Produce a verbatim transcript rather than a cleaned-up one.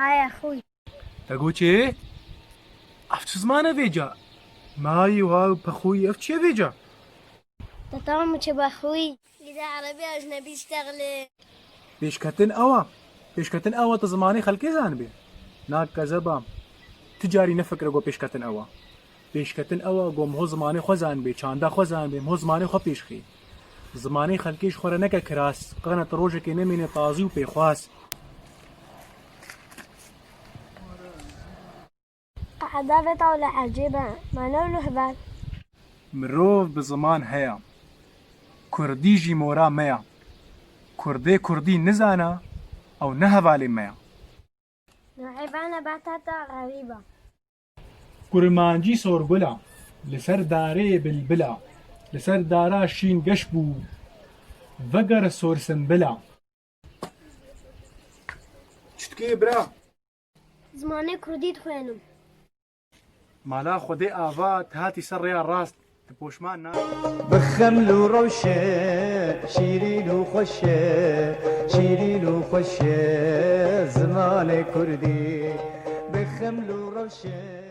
Aya xwî. Te got çi? Ev çi ziman e vêca? Mayî wa pexwî, ev çi ye vêca? Te tam çi bexwî? Gide erebî ecnebî iştexlê. Pêşketin ew e. Pêşketin ew e, tu zimanê xelkê zanibê. Na kezeba. Ti carî nefikire ku pêşketin ew e. Pêşketin ew e, ku em ho zimanê xwe zanibê, çanda xwe zanibê, em ho zimanê xwe pêşxê. Zimanê xelkê ji xwe re neke kiras, qana tu rojekê nemîne tazî û pêxwas. Qehda vê tawle ecêb e, me ne wilo heval. Mirov bi ziman heye. Kurdî jî mora me ya. Kurdê kurdî nizana, ew ne hevalê me ya. Nuhêva nebata te xerîb e. Kurmancî sorgula, li ser darê bilbila, li ser dara şîn geş bû, vegere sorsimbila. Çi dikê bira? Zimanê kurdî dixwênim. Mala Xwedê ava, tu hatî ser rêya rast, tu poşman nabî. Bi xeml û rewşe, şîrîn û xweş e, şîrîn û xweş e, zimanê kurdî. Bi xeml û rewşe.